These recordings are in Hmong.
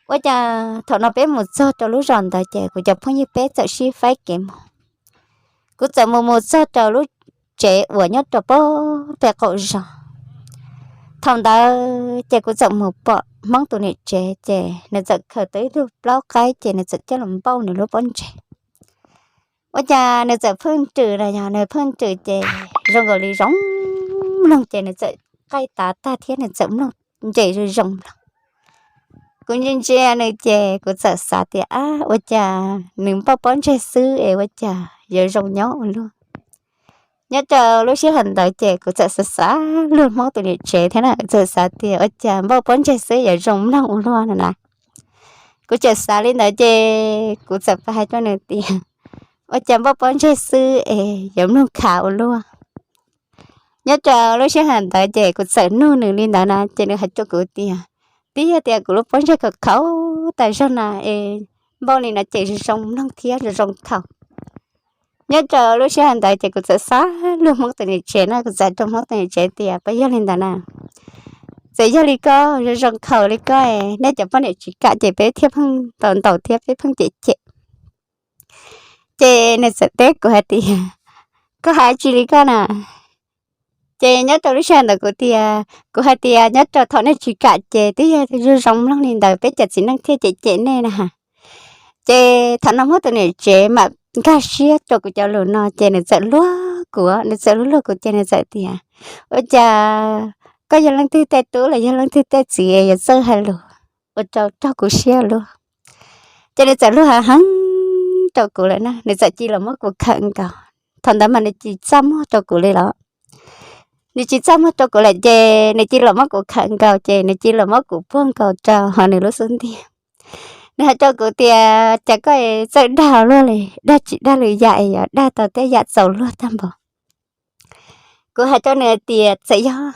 Ua cas thaum no peb mus txog rau lub zos ntawd ces kuv cov phooj ywg peb txawm sib faib kev mus. Kuv txawm mus mus txog rau lub tsev uas nyob rau pem pem qaum zos. Thaum ntawd ces kuv txawm mus pom Hmoob tus niam tsev ces nws txawm khaws tau ib tug plaub qaib ces nws txawm coj los npauj nws lub pob ntseg. Ua cas nws txawm pheej rwm na, yog nws pheej rwm ces zoo nkaus li zoo mloog ces nws txawm qaij tav tag thiab nws txawm mloog nres zoo zoo mloog. Kuv ntsia ntsia nws ces kuv txawm xav tias, ab, ua cas nws npauj pob ntseg xwb es ua cas yuav zoo nyob ua luaj. Nyob rau lub sij hawm ntawd ces kuv txawm xav xav luag Hmoob tus niam tsev thiab na, txawm xav tias ua cas npauj pob ntseg xwb yuav zoo mloog ua luaj no na. Kuv txawm xav li ntawd ces kuv txawm hais rau nws tias, ua cas npauj pob ntseg xwb es yuav mloog khav ua luaj. Nyob rau lub sij hawm ntawd ces kuv txawm nug nws li ntawd na ces nws hais rau kuv tias, twb yog tias kuv lub pob ntseg khaus khaus tas zog na es npauj li no ces zoo zoo mloog thiab zoo zoo khaus. Nyob rau lub sij hawm ntawd ces kuv txawm xav luag Hmoob tus niam tsev na, kuv txawm rau Hmoob tus niam tsev tias, puas yog li ntawd na? Txawm yog li koj zoo zoo khaus li koj, nej cov poj niam tsis kam ces peb thiaj pheej ntaus ntaus thiab peb pheej cem cem. Ces nws txawm teb kuv hais tias, koj hais tsis li koj na. Ces nyob rau lub sij hawm ntawd kuv tias, kuv hais tias nyob rau thaum nej tsis kam ces twb yog zoo zoo mloog li ntawd peb cov txiv neej thiaj cem cem nej na. Ces thaum no Hmoob tus niam tsev mam nkag siab rau kuv cov lus no ces nws txawm luag kuv, nws txawm luag luag kuv ces nws txawm tias, ua cas koj yog leej twg tej tub los yog leej twg tej txiv yuav txawj hais lus ua rau raug kuv siab luaj. Ces nws txawm luag heev heev rau kuv lawm na, nws txawm cia li los muab kuv khawm nkaus. Thaum ntawd mas nws tsis txaj muag rau kuv li los. Nws tsis txaj muag rau kuv lawm ces nws cia li los muab kuv khawm nkaus ces nws cia li los muab kuv puag nkaus rau hauv nws lub xub ntiag. Nws hais rau kuv tias, cas koj txawj dag luaj li, dag tsis dag lwm yam es yuav dag tau tej yam txaus luag tag npaum. Kuv hais rau nws tias, txawm yog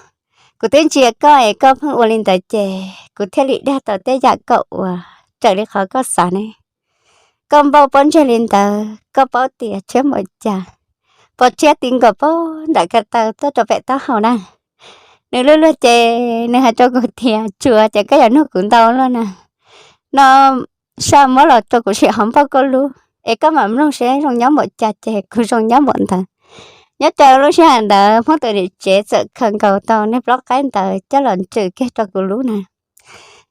kuv twb ntsia koj es koj pheej ua li ntawd ces kuv thiaj li dag tau tej yam koj ua raws li qhov koj xav ne. Koj npauj pob ntseg li ntawd koj paub tias tshiab npaum cas, pos tshiab ti nkaus puag nram ko taw tuaj rau pem taub hau na. Nws luag luag ces nws hais rau kuv tias, tsuas ces koj yuav nug kuv ntau luaj na, no saj muab los rau kuv sim ho npauj koj lub es koj mam mloog seb zoo nyob npaum cas ces kuv zoo nyob npaum ntawd. Nyob rau lub sij hawm ntawd Hmoob tus niam tsev txawm khaws nkaus tau niag plaub qaib ntawd coj los ntswm kiag rau kuv lub na.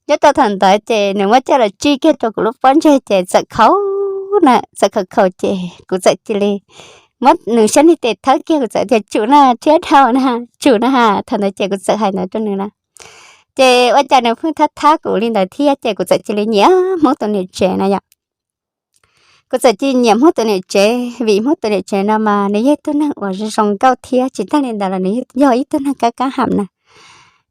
Nyob rau thaum ntawd ces nws muab coj los tsij kiag rau kuv lub pob ntseg ces txawm khaus na, txawm khaus khaus ces kuv txawm cia li muab nws sab niag tes thawb kiag, kuv txawm tias, tsum na, rhiab dhau na, tsum na ha. Thaum ntawd ces kuv txawm hais ntawd rau nws na. Ces ua cas nws pheej thab thab kuv li ntawd thiab ces kuv txawm cia li nyiam Hmoob tus niam tsev na yom. Kuv txawm cia li nyiam Hmoob tus niam tsev vim Hmoob tus niam tsev no mas nws yog ib tug neeg uas zoo zoo nkauj thiab tsis tag li ntawd los nws yog ib tug neeg kab kab ham na.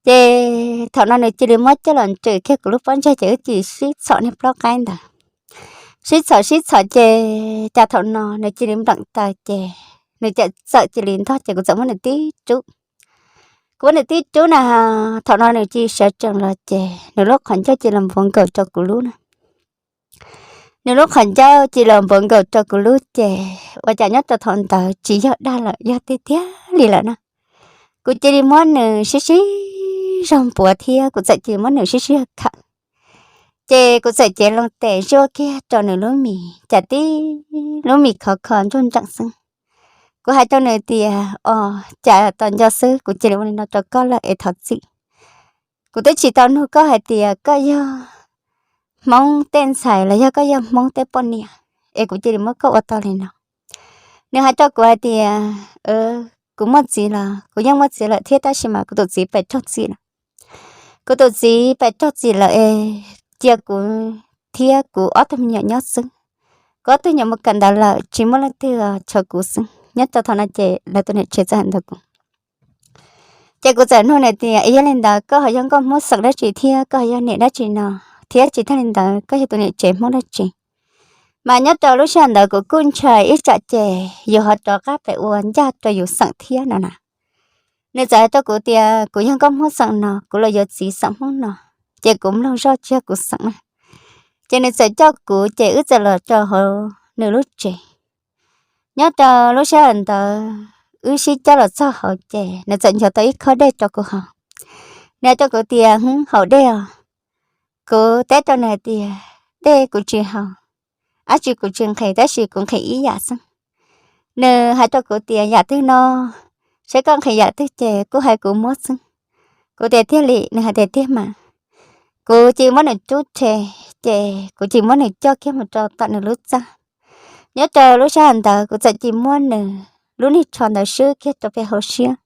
Ces thaum no nws cia li muab coj los ntswm kiag kuv lub pob ntseg ces wb cia li sib txhom niag plaub qaib ntawd. Sib txhom sib txhom ces cas thaum no nws cia li npleem taws ces nws txawm cia li ntog ces kuv txawm muab nws tib rub. Kuv muab nws tib rub na, thaum no nws cia li sawv tsees los ces nws lub qhov ncauj cia li los npuav nkaus rau kuv lub na. Nws lub qhov ncauj cia li los npuav nkaus rau kuv lub ces ua cas nyob rau thaum ntawd tsis yog dag lawm, yog tiag tiag li lawm na. Kuv cia li muab nws sib sib zog npuav thiab kuv txawm cia li muab nws sib sib zog khawm. Ces kuv txawm cev loo tes zuaj kiag rau nws lub mis, cas tib lub mis khov kho ntsuag ntseem xwb. Kuv hais rau nws tias, o, cas tos nco xwb, kuv cia li ua li no rau koj lawm es thov txim. Kuv twb tsis tau nug koj hais tias koj yog Hmoob tej ntxhais los yog koj yog Hmoob tej poj niam es kuv cia li muab koj ua tau li no. Nws hais rau kuv hais tias, kuv muaj txiv los kuv yeej muaj txiv lawm thiab tab sis mas kuv tus txiv pais raug txim lawm. Kuv tus txiv pais raug txim lawm es cia kuv thiab kuv ob tug me nyuam nyob xwb. Kuv ob tug me nyuam mus kawm ntawv lawm tsis muaj leej twg, tshuav kuv xwb. Nyob rau thaum no ces lawv tus niam tsev txawm hais ntawd kuv. Ces kuv txawm nug nws tias, es yog li ntawd koj ho yog nkauj Hmoob xeem dab tsi thiab koj ho yog niam dab tsi no, thiab tsis tag li ntawd koj yog tus niam tsev Hmoob dab tsi? Mas nyob rau lub sij hawm ntawd kuv kuj ntshai ib tsam ces yus ho rov qab pem ua ncaj rau yus xeem thiab no na. Nws txawm hais rau kuv tias kuv yog nkauj Hmoob xeem no, kuv los yuav txiv xeem Hmoob no, ces kuv mloog zoj tsis yog kuv xeem na. Ces nws txawm coj kuv ces wb txawm los rau hauv nws lub tsev. Nyob rau lub sij hawm ntawd wb sib coj los txog hauv ces nws txawm nchuav tau ib khob dej rau kuv haus. Nws hais rau kuv tias, hwb, haus dej os. Kuv teb rau nws hais tias, dej kuv tsis haus, dab tsi kuv tsis nqhis, tab sis kuv nqhis ib yam xwb. Nws hais rau kuv tias, yam twg no? Saib koj nqhis yam twg ces kuj hais kuv muab xwb. Kuv tias, tiag li? Nws hais tias, tiag mas. Kuv cia li muab nws rub rhe, ces kuv cia li muab nws coj kiag mus rau tom nws lub txaj. Nyob rau lub sij hawm ntawd kuv txawm cia li muab nws lub niag tsho ntawd swb kiag rau pem hauv siab.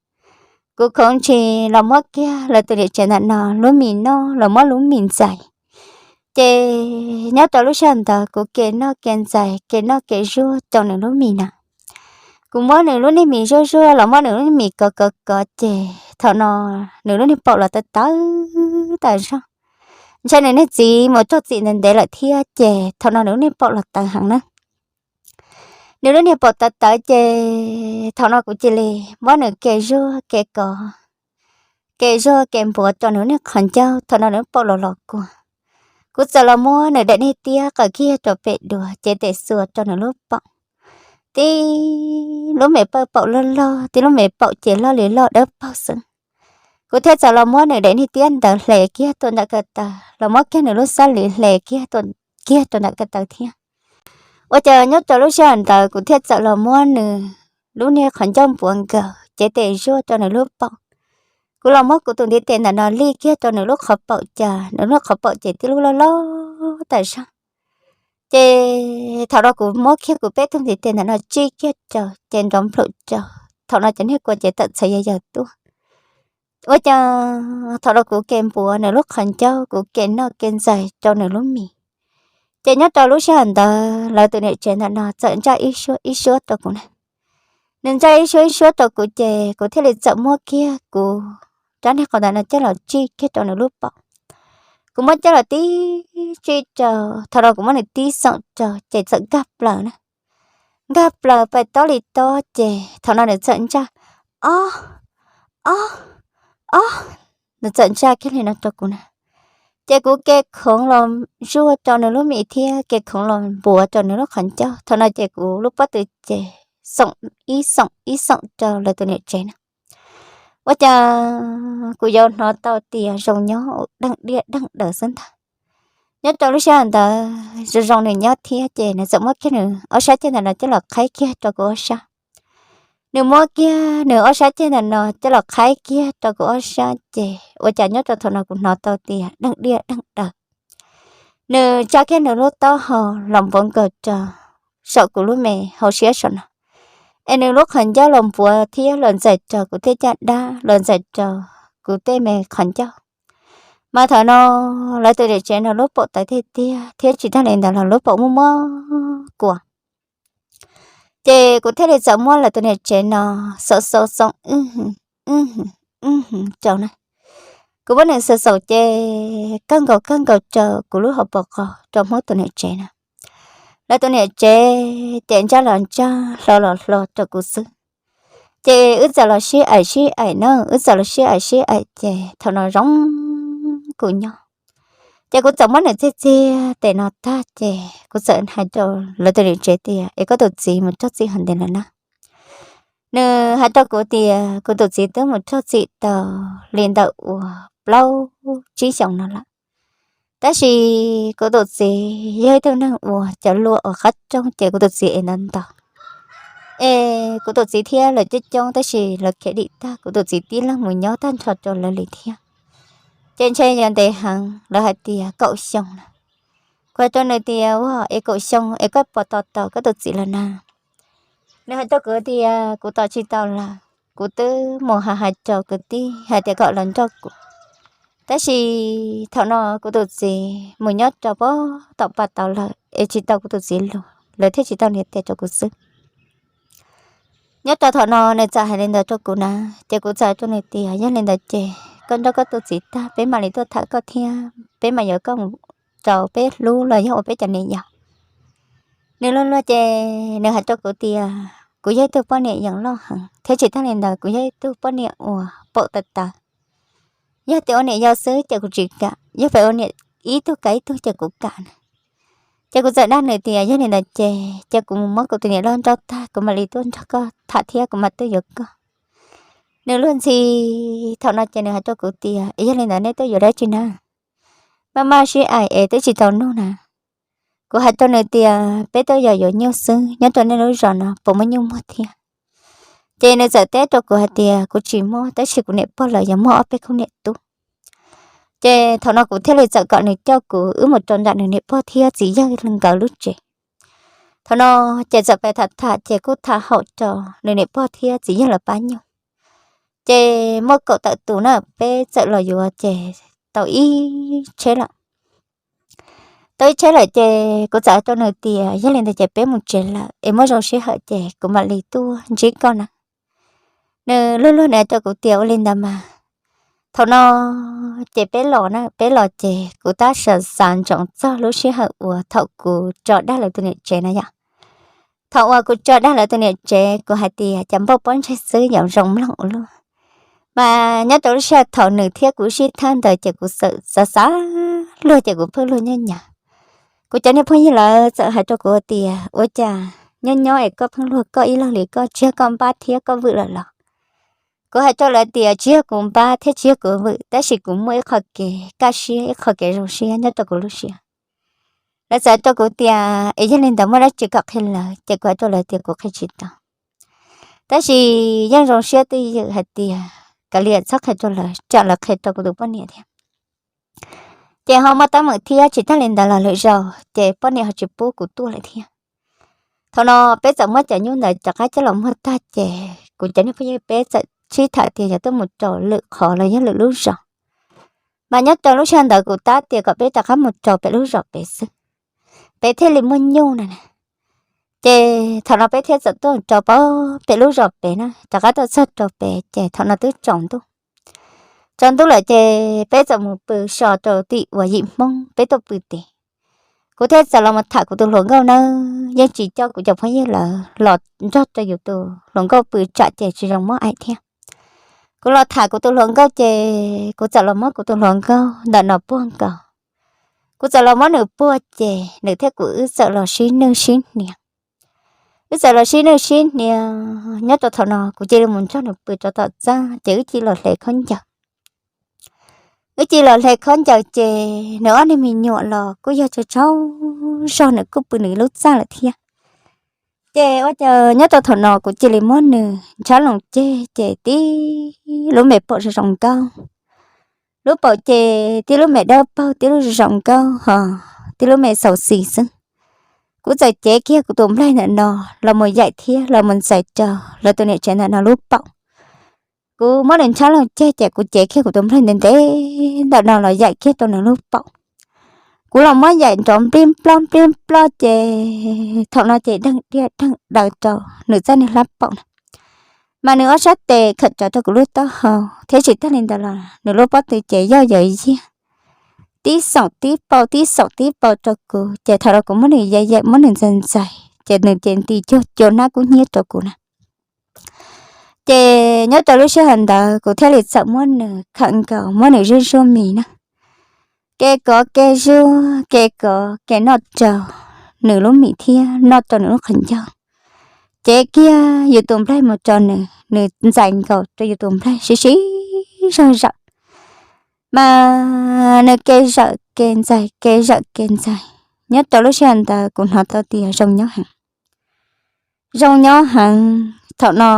Kuv khoov ntshis los muab kiag lawv tus niam tsev ntawm no lub mis noj los muab lub mis ntxais. Ces nyob rau lub sij hawm ntawd kuv ke noj ke ntxais, ke noj ke zuaj rau nws lub mis na. Kuv muab nws lub niag mis zuaj zuaj los muab nws lub niag mis kov kov kov, ces thaum no nws lub niag paum los tawv tawv tas zog. Ntshai nws niag txiv mus raug txim ntev ntev lawm thiab, ces thaum no nws lub niag paum los tawv heev na. Nws lub niag paum tawv tawv, ces thaum no kuv cia li muab nws ke zuaj ke kov, ke zuaj ke npuav rau nws lub niag qhov ncauj, thaum no nws lub paum los los kua. Kuv txawm los muab nws daim niag tiab qaws kiag rau pem duav, cev tes xuas rau nws lub paum. Tib lub me pawg paum loj loj, tib lub me paum ces loj li loj dawb paug xwb. Kuv thiaj txawm los muab nws daim niag tiab ntawd hle kiag tuaj ntawm ko taw, los muab kiag nws lub xab li hle kiag tuaj, kiag rau ntawm ko taw thiab. Ua cas nyob rau lub sij hawm ntawd kuv thiaj txawm los muab nws lub niag qhov ncauj npuav nkaus, cev tes zuaj rau nws lub paum. Kuv los muab kuv tus ntiv tes ntawm no lij kiag rau nws lub qhov paum, cas nws lub qhov paum ces tib lub loj loj tas zog. Ces thaum no kuv muab kiag kuv peb tug ntiv tes ntawm no tsij kiag rau, ces nrov nplhum rau. Thaum no cov niag kua ces tawm txhais yawg yawg tuaj. Ua cas thaum no kuv ke npuav nws lub qhov ncauj, kuv ke noj ke ntxais rau nws lub mis. Ces nyob rau lub sij hawm ntawd lawv tus niam tsev ntawm no txawm ntsaj ib suab ib suab rau kuv na. Nws ntsaj ib suab ib suab rau kuv, ces kuv thiaj li txawm muab kiag kuv rab niag qau ntawm no coj los tsij kiag rau nws lub paum. Kuv muab coj los tib tsij rau, thaum no kuv muab nws tib xoom rau, ces txawm nkag plaws na. Nkag plaws pais tob li tob, ces thaum no nws txawm ntsaj, ob, ob, ob. Nws txawm ntsaj kiag li no rau kuv na. Ces kuv ke khoov los zuaj rau nws lub mis thiab ke khoov los npuav rau nws lub qhov ncauj. Thaum no ces kuv lub pob tw ces xoom ib xoom ib xoom rau lawv tus niam tsev na. Ua cas kuv yuav hnov tau tias zoo nyob deej diaj deej daws xwb ntag. Nyob rau lub sij hawm ntawd zoo zoo nws nyob thiab, ces nws txawm muab kiag nws ob sab ceg ntawm no coj los qhaib kiag rau kuv ob sab. Nws muab kiag nws ob sab ceg ntawm no coj los qhaib kiag rau kuv ob sab, ces ua cas nyob rau thaum no kuv hnov tau tias deej diaj deej daws. Nws tsa kiag nws lub taub hau los npuav nkaus rau saum kuv lub me hauv siab saum no, es nws lub qhov ncauj los npuav thiab los ntxais rau kuv tej caj dab, los ntxais rau kuv tej me qhov ncauj. Mas thaum no lawv tus niam tsev no lub paum tawv tiag tiag, thiab tsis tag li ntawd los lub paum muaj muab kua. Ces kuv thiaj li txawm muab lawv tus niam tsev no xauv xauv xoom wb, wb, wb rau na. Kuv muab nws xauv xauv ces kawg nkaus kawg nkaus rau kuv lub hauv paus qaug rau Hmoob tus niam tsev na. Lawv tus niam tsev ces ntsaj los ntsaj, hlo los hlo rau kuv xwb. Ces wb txawm los sib aim sib aim na, wb txawm los sib aim sib aim, ces thaum no zoo kuv nyob. Ces kuv txawm muab nws txiag txiag tes no tag, ces kuv txawm hais rau lawv tus niam tsev tias, es koj tus txiv mus raug txim hov ntev lawm na? Nws hais rau kuv tias kuv tus txiv twb mus raug txim tau li ntawm uas plaub tsib xyoos no lawm. Tab sis kuv tus txiv yog ib tug neeg uas cov lua uas qab rooj, ces kuv tus txiv es ntau ntau, es kuv tus txiv thiab lawv coob coob, tab sis lawv khiav dim tag, kuv tus txiv tib leeg mus nyob tag nrho rau lawv li thiab. Ces ntshe yuav ntev heev, lawv hais tias kaum xyoo na. Kuv hais rau nws tias, ua es kaum xyoo es koj puas tos tau koj tus txiv lawm na? Nws hais rau kuv tias kuv tos tsis tau lawm, kuv twb mus hais hais rau kwv tij hais tias kom los nrog kuv. Tab sis thaum no kuv tus txiv mus nyob rau pem tom pas tod lawm, es tsis tau kuv tus txiv lus, lawv thiaj tsis tau nias tes rau kuv xwb. Nyob rau thaum no nws txawm hais li ntawd rau kuv na, ces kuv txawm hais rau nws tias, yog li ntawd ces koj nrog koj tus txiv tag, peb mam li tuaj tham koj thiab peb mam yuav koj mus rau peb hlub los yog ua peb cov niam yau. Nws luag luag ces nws hais rau kuv tias, kuv yog ib tug poj niam yeem loj heev, thiab tsis tag li ntawd kuv yog ib tug poj niam uas paum tawv tawv. Yog tias ua niam yau xwb ces kuv tsis kam, yog pem ua niam ib tug kam ib tug ces kuv kam na. Ces kuv txawm dag nws tias, yog li ntawd ces cia kuv mus muab kuv tus niam loj nrauj tag, kuv mam li tuaj nrog koj tham thiab kuv mam tuaj yuav koj. Nws luag ntxhi, thaum no ces nws hais rau kuv tias, es yog li ntawd nej tuaj yuav dab tsi na? maj maj sib aim es twb tsis tau noj na. Kuv hais rau nws tias peb tuaj yos yuav nyuj xwb, nyob rau nej lub zos no puas muaj nyuj muag thiab? Ces nws txawm teb rau kuv hais tias kuv tsis muaj, tab sis kuv niam pog lawv yog muaj ob peb khub niam tub. Ces thaum no kuv thiaj li txawm kom nws coj kuv wb mus rau nram nws niam pog thiab txiv yawg nkawd lub tsev. Thaum no ces txawm pais tham tham ces kuj tham haum rau nws niam pog thiab txiv yawg lawv pab nyuj. Ces muaj kaum tawm tus na, peb txawm los yuav ces tau ib tsheb lawm. Tau ib tsheb lawm ces kuv txawm hais rau nws tias yog li ntawd ces peb mus tsev lawm es muaj zoo sij hawm ces kuv mam li tuaj ntsib koj na. Nws luag luag nws hais rau kuv tias ua li ntawd mas. Thaum no ces peb los na, peb los ces kuv tab sis xav ntsoov txog lub sij hawm uas thaum kuv tso dag lawv tus niam tsev na yom. Thaum uas kuv tso dag lawv tus niam tsev kuv hais tias cas npauj pob ntseg xwb yuav zoo mloog ua luaj. Mas nyob rau lub sij hawm thaum nws thiab kuv sib thawb ntawd ces kuv txawm xav xav luag ces kuv pheej luag nyob nyav. Kuv cov niag phooj ywg lawv txawm hais rau kuv tias ua cas nyob nyob es koj pheej luag koj ib leeg li, koj tsis yog koj npab thiab koj vwm lawm los? Kuv hais rau lawv tias tsis yog kuv npab thiab tsis yog kuv vwm, tab sis kuv muaj ib qho kev kaj siab, ib qho kev zoo siab nyob rau kuv lub siab. Lawv txawm hais rau kuv tias es yog li ntawd muaj dab tsi kom qhia lawv? Ces kuv hais rau lawv tias kuv qhia tsis tau, tab sis yeej zoo siab twj ywm hais tias kav liam txhob qhia rau lawv, tsam lawv qhia rau kuv tus poj niam thiab. Ces ho muaj teeb meem thiab, tsis tag li ntawd los lwm zaus ces poj niam ho tsis pub kuv tuaj lawm thiab. Thaum no peb txawm muab cov nyuj ntawd rov qab coj los muag tag ces kuv cov niag phooj ywg peb txawm sib tham tias yog tuaj mus rau lwm qhov los yog lwm lub zos. Mas nyob rau lub sij hawm ntawd kuv tab tias kom peb rov qab mus rau pem lub zos pem xwb, peb thiaj li muaj nyuj na. Ces thaum no peb thiaj txawm tuaj rau pem lub zos pem na, rov qab tuaj txog rau pem ces thaum no twb tsaus ntuj. Tsaus ntuj lawm ces peb txawm mus pw so rau tim uas yim Hmoob peb tuaj pw tid. Kuv thiaj txawm los mus tham kuv tus hluas nkauj nawb, yeej tsis coj kuv cov phooj ywg lawv los nrog rau yus tus hluas nkauj pw tsam ces tsis zoo muab aim thiab. Kuv los tham kuv tus hluas nkauj ces kuv txawm los muab kuv tus hluas nkauj ntawm no puag nkaus. Kuv txawm los muab nws puag ces nws thiab kuv wb txawm los sib nwj sib hniav. Wb txawm los sib nwj sib hniav nyob rau thaum no kuv cia li mus nrog nws pw rau tom txaj ces wb cia li los hle khaub ncaws. Wb cia li los hle khaub ncaws ces nws ob niag me nyuam los kuj yog tsaug tsaug zog, nws kuj pw nws lub txaj lawm thiab. Ces ua cas nyob rau thaum no kuv cia li muab nws ntshab loo ceg ces tib lub me paum zoo zoo nkauj. Lub paum ces tib lub me dawb paug, tib lub zoo zoo nkauj ho tib lub me xaus xis xwb. Kuv txawm cev kiag kuv tus nplaig ntawm no los mus yaim thiab los mus ntxais rau lawv tus niam tsev ntawm no lub paum. Kuv muab nws ntshab loo ceg ces kuv cev kiag kuv tus nplaig ntev ntev ntawm no los yaim kiag rau nws lub paum. Kuv los muab yaim nrov nplij nploj nplij nploj ces thaum no ces deeg diaj deeg daws rau nws txoj niag hlab paum na. Mas nws ob sab tes khawm rawv rau kuv lub taub hau thiab tsis tag li ntawd los nws lub pob tw ces yoj yawv yiag, tib xoom tib paus tib xoom tib paus rau kuv ces thaum no kuv muab nws yaim yaim muab nws ntxais ntxais ces nws ces nti cuag cua hnab kub hnyiab rau kuv na. Ces nyob rau lub sij hawm ntawd kuv thiaj li txawm muab nws khawm nkaus muab nws zuaj zuaj mis na. Kev kov kev zuaj, kev kov kev noj rau nws lub mis thiab noj rau nws lub qhov ncauj. Cev kiag yus tus nplaig mus rau nws, nws ntxais nkaus rau yus tus nplaig sib sib zog zawm. Mas nws kev zawm kev ntxais kev zawm kev ntxais, nyob rau lub sij hawm ntawd kuv hnov tau tias zoo nyob heev. Zoo nyob heev, thaum no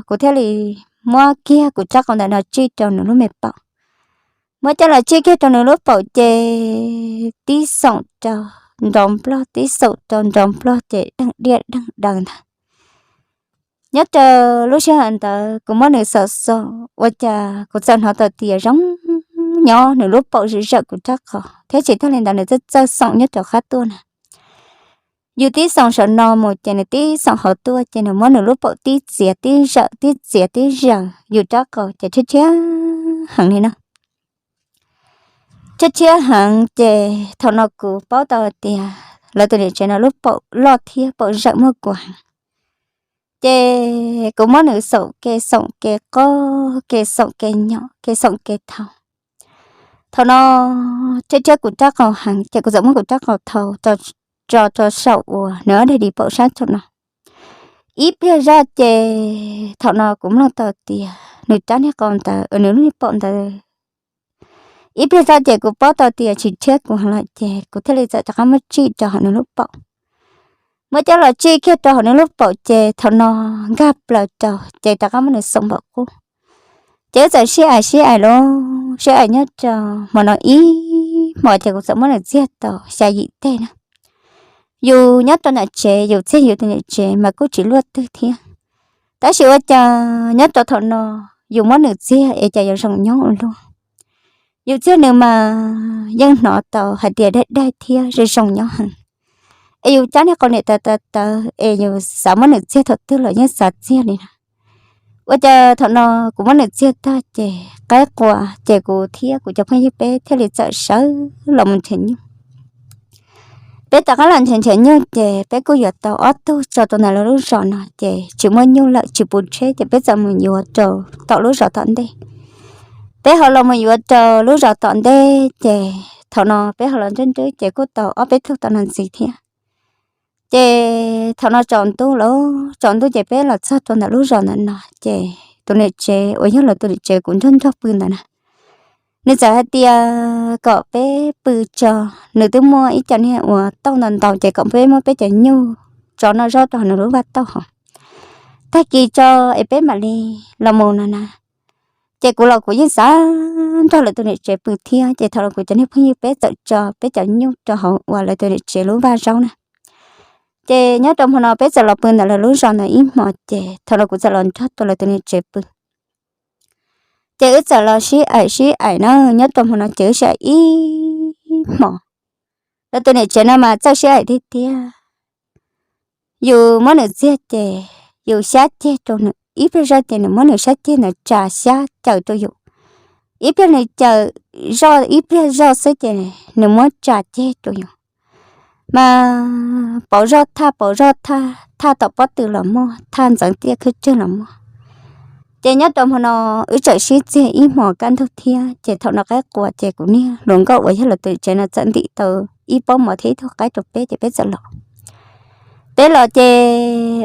kuv thiaj li muab kiag kuv rab qau ntawm no tsij rau nws lub me paum. Muab coj los tsij kiag rau nws lub paum ces tib xoom rau nrov nploj tib xoom rau nrov nploj ces deeg diaj deeg daws ntag. Nyob rau lub sij hawm ntawd kuv muab nws xaus xaus ua cas kuv txawm hnov tau tias zoo nyob nws lub paum zawm zawm kuv rab qau thiab tsis tag li ntawd nws txawj txawj xoom nyob rau qab tuaj na. Yus tib xoom saum no mus ces nws tib xoom hauv tuaj ces nws muab nws lub paum tib txiav tib zawm tib txiav tib zawm yus rab qau ces tshiab tshiab heev li no. Tshiab tshiab heev ces thaum no kuv paub tau tias lawv tus niam tsev no lub paum loj thiab paum zawm muaj kua heev. Ces kuv muab nws xoom ke xoom ke qoj ke xoom ke nyom ke xoom ke thau. Thaum no tshiab tshiab kuv rab qau heev ces kuv txawm muab kuv rab qau thau tso rau saum uas nws ob daim di paum sab thaum no. Ib pliag zoj ces thaum no kuv mloog tau tias nws rab niag qau ntawd nws lub niag paum ntawd Ib pliag zoj ces kuv paub tau tias tsis rhiab kuv lawm ces kuv thiaj li txawm rov qab muab tsij rau hauv nws lub paum. Muab coj los tsij kiag rau hauv nws lub paum ces thaum no nkag plaws rau ces rov qab muab nws xoom npaum qub. Ces wb txawm sib aim sib aim los sib aim nyob rau hmo no ib hmos ces kuv txawm muab nws txiag tau xya yim teg na. Yus nyob rau nram tsev yus txiag yus tus niam tsev mas kuj tsis luaj twg thiab, tab sis ua cas nyob rau thaum no yus muab nws txiag es cas yuav zoo nyob ua luaj. Yus txiag nws mas yeej hnov tau hais tias daig daig thiab zoo zoo nyob heev. Es yus cab niag qau niam tawv tawv tawv es yus xav muab nws txiag thaum twg los yeej xav txiag li na. Ua cas thaum no kuv muab nws txiag tag ces qaib qua ces kuv thiab kuv cov phooj ywg peb thiaj li txawm sawv los mus nrhiav nyuj. Peb rov qab los nrhiav nrhiav nyuj ces peb kuj yuav tau ob tug tso rau ntawm lawv lub zos no ces tsis muaj nyuj lawm tsis puv tsheb ces peb txawm mus yuav rau tom lub zos tom ntej. Peb ho los mus yuav rau lub zos tom ntej ces thaum no peb ho los nruab nrwb ces kuj tau ob peb tug tau no ntxiv thiab. Ces thaum no tsaus ntuj los tsaus ntuj ces peb los txog rau ntawm lub zos ntawm no ces tus niam tsev uas yog lawv tus niam tsev kuv nrog nrog pw ntawd na, nws txawm hais tias kom peb pw tso, nws twb muaj ib co niag uas tauj ntau ntau ces kom peb muab peb cov nyuj tso noj zaub rau hauv nws lub vaj tauj hauv, tag kis tso es peb mam li los mus no na. Ces kuv los kuv yeej xav nrog lawv tus niam tsev pw thiab ces thaum no kuv cov niag phooj ywg peb txawm tso peb cov nyuj rau hauv uas lawv tus niam tsev lub vaj zaub na. Ces nyob rau hmo no peb txawm los pw ntawm lawv lub zos ntawd ib hmos ces thaum no kuv txawm los nrog rau lawv tus niam tsev pw. Ces wb txawm los sib aim sib aim na, nyob rau hmo no ces wb sib aim ib hmos. Lawv tus niam tsev no mas txawj sib aim tiag tiag. Yus muab nws txiag ces yus xyab ceg rau nws, ib pliag zoj ces nws muab nws sab ceg ntawd tsa xyab caws rau yus. Ib pliag nws caws zoj ib pliag zoj xwb ces nws muab tsa ceg rau yus. Mas pauv zoj thaj pauv zoj thaj, thaj tom pob tw los muaj, thaj ntxeev tiaj khwb rwg los muaj. Ces nyob rau hmo no wb txawm sib txiag ib hmos kaj ntug thiab ces thaum no qaib qua ces kuv niag hluas nkauj uas yog lawv tus niam tsev no txawm ntim tau ib pob mov thiab ib tug qaib rau peb ces peb txawm los. Peb los ces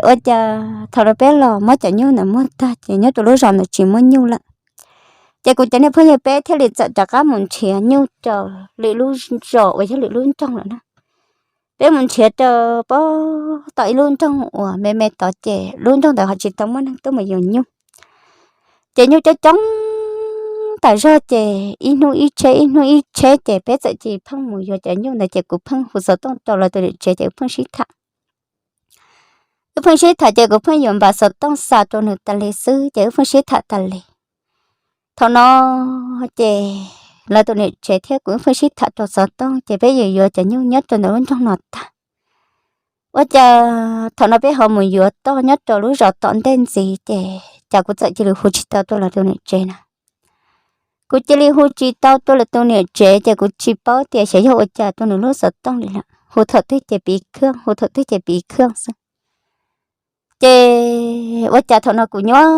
ua cas thaum no peb los muab cov nyuj ntawd muag tag ces nyob rau lub zos ntawd tsis muaj nyuj lawm. Ces kuv cov niag phooj ywg peb thiaj li txawm rov qab mus nrhiav nyuj rau lwm lub zos uas yog lwm lub nroog lawm na. Peb mus nrhiav rau pob tom ib lub nroog uas me me tod ces lub nroog ntawd ho tsis tau muaj neeg tuaj mus yuav nyuj. Ces nyuj coob coob tas zog ces ib hnub ib tsheb ib hnub ib tsheb ces peb txawm cia li pheej mus yuav cov nyuj ntawd ces kuv pheej hu xov tooj rau lawv tus niam tsev ces wb pheej sib tham. Wb pheej sib tham ces kuv pheej yuav npav xov tooj xa rau nws tas li xwb ces wb pheej sib tham tas li. Thaum no ces lawv tus niam tsev thiab kuv wb pheej sib tham rau xov tooj ces peb yuav yuav cov nyuj nyob rau ntawm lub nroog no tag. Ua cas thaum no peb ho mus yuav toj nyob rau lub zos tom ntej ntxiv ces cas kuv txawm cia li hu tsis tau rau lawv tus niam tsev na. Kuv cia li hu tsis tau rau lawv tus niam tsev ces kuv tsis paub tias xyov yog ua cas rau nws lub xov tooj li lawm, hu thaum twg ces piv khaj, hu thaum twg ces piv khaj xwb. Ces ua cas thaum no kuv nyuaj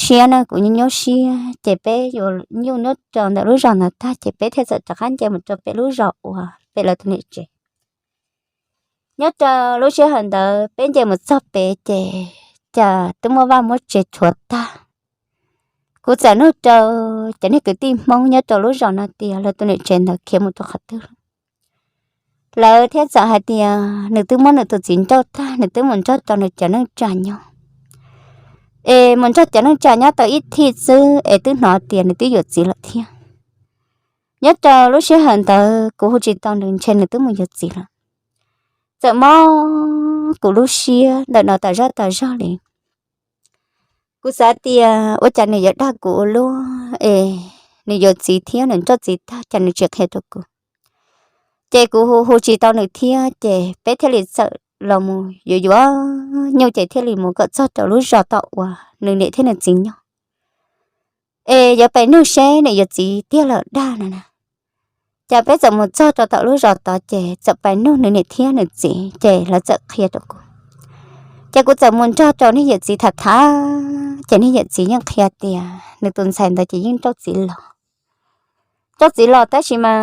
siab na, kuv nyuaj nyuaj siab ces peb yuav nyuj nyob rau ntawm lub zos ntawd tag ces peb thiaj txawm rov qab nce mus rau pem lub zos uas pem lawv tus niam tsev. Nyob rau lub sij hawm ntawd peb nce mus txog pem ces cas twb muaj vaj muaj tsev tshuav tag. Kuv txawm nug rau cov niag kwv tij Hmoob nyob rau lub zos no tias lawv tus niam tsev ntawd khiav mus rau qhov twg lawm. Lawv thiaj txawm hais tias nws twb muab nws tus txiv nrauj tag, nws twb mus nrog rau nws cov neej tsa nyob, es mus nrog cov neej tsa nyob tau ib thij xwb es twb hnov tias nws twb yuav txiv lawm thiab. Nyob rau lub sij hawm ntawd kuv hu tsis tau nws, ntshe nws twb mus yuav txiv lawm. Txawm mob kuv lub siab ntawm no tas zog tas zog li. Kuv xav tias ua cas nws yuav dag kuv ua luaj es nws yuav txiv thiab nws nrauj txiv tag cas nws tsis qhia rau kuv. Ces kuv hu hu tsis tau nws thiab ces peb thiaj li txawm los mus yuav yuav nyuj ces thiaj li mus kom txog rau lub zos tom uas nws niam thiab nws txiv nyob. Es yuav pais nug seb nws yuav txiv tiag lawm dag no na. Ces peb txawm mus txog rau tom lub zos tod ces txawm pais nug nws niam thiab nws txiv ces lawv txawm qhia rau kuv. Ces kuv txawm mus nrog rau niag yawm txiv tham tham ces niag yawm txiv yeej qhia tias nws tus ntxhais ntawd ces yeej nrauj txiv los. Nrauj txiv los tab sis mas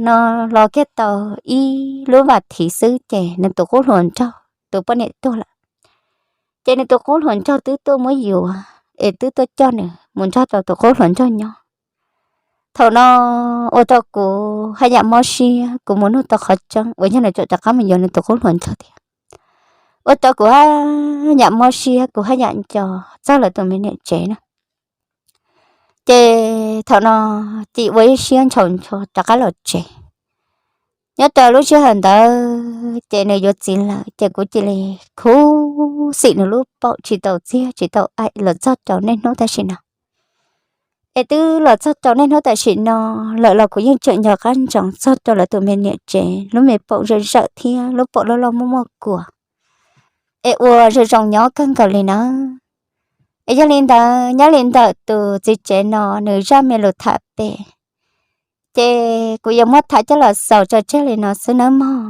no los kiag tau ib lub vas thiv xwb ces nws tus qub hluas nraug tus poj niam tuag lawm. Ces nws tus qub hluas nraug twb tuaj muab yuav es twb tuaj coj nws mus nrog rau tus qub hluas nraug nyob. Thaum no ua rau kuv haj yam mob siab, kuv mus nug tau qhov tseeb uas yog nws tseem rov qab mus yuav nws tus qub hluas nraug thiab. Ua rau kuv haj yam mob siab, kuv haj yam nco txog lawv tus me niam tsev na. Ces thaum no cia ua ib siab ntshaus ntsho rov qab los tsev. Nyob rau lub sij hawm ntawd ces nws yuav txiv lawm, ces kuv cia li khuv xim nws lub paum tsis tau txiag tsis tau aim los txog rau niaj hnub tam sim no. Es twb los txog rau niaj hnub tam sim no lawm los kuv yeej tseem nco qab ntsoov txog rau lawv tus me niam tsev lub me paum zawm zawm thiab lub paum loj loj muaj muaj kuas, es ua zoo zoo nyob kawg nkaus li na. Es yog li ntawd nyob li ntawm tus txiv tsev no nws zaj me lus tham pem, ces kuv yuav muab tham coj los xaus tso tseg li no xwb nawb mog.